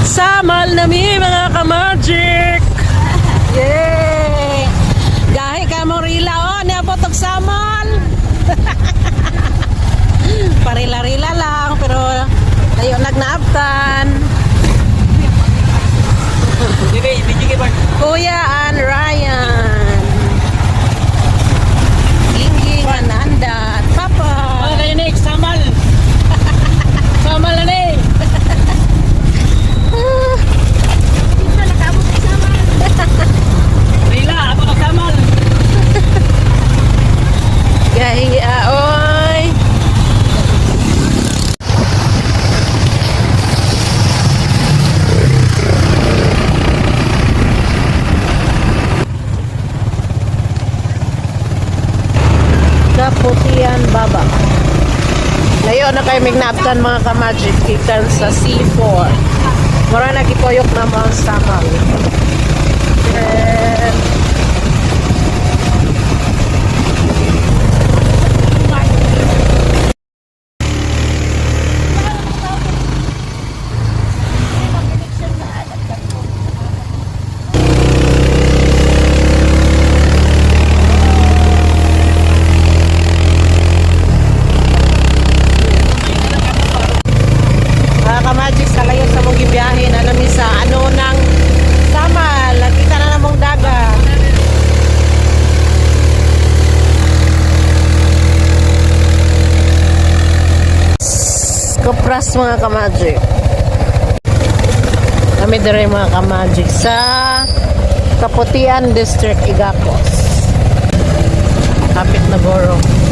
Samal na mi, mga ka-magic! Yay! Gahi ka mo rila oh, niabot og samal. Parila-rila lang pero layo nagnaabtan. Kuya and Ryan. Gingging, Ananda, at Papa. Mga kayo, samal! Samal na ni! Rila, ako ka samal! Gahi aoy. Kaputian Baba. Layo na kay mignaptan, mga ka-magic, gikan sa C4. Mura na gikoyok na mo ang samal. And mga ka-magic, sa layo sa mong gibiyahe na nami sa ano ng Samal. Nakita na namong dagat. Kupras, mga ka-magic. Kami dire, mga ka-magic, sa Kaputian District, Igacos. Kapit na Goro.